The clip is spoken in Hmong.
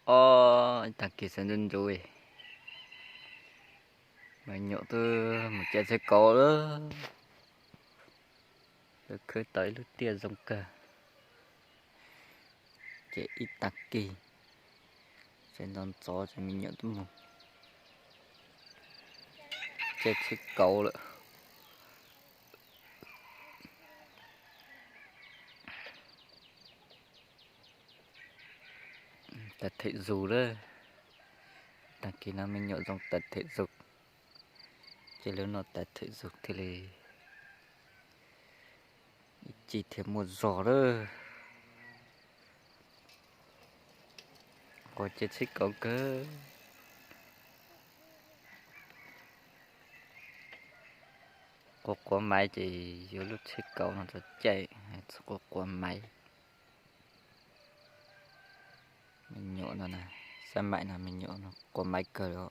Ob, ib tag kis sawv ntxov ntxov, me nyuam twb mus caij tsheb kauv lawm. Lawv khwb tau ib lub tiaj zoo kawg, ces ib tag kis sawv ntxov ntxov ces me nyuam twb mus caij tsheb kauv lawm. Tab them zus lawm. Tag kis no me nyuam zoo tab them zus, ces lub no tab them zus thiaj li ib ci thiaj muaj zog lawm. Quav caij tsheb kauv kawg. Quav quav maiv ces yuav lub tsheb kauv no txog caij, txhob quav quav maiv. Me nyuam no, xab maim no me nyuam no quav maiv kawg li.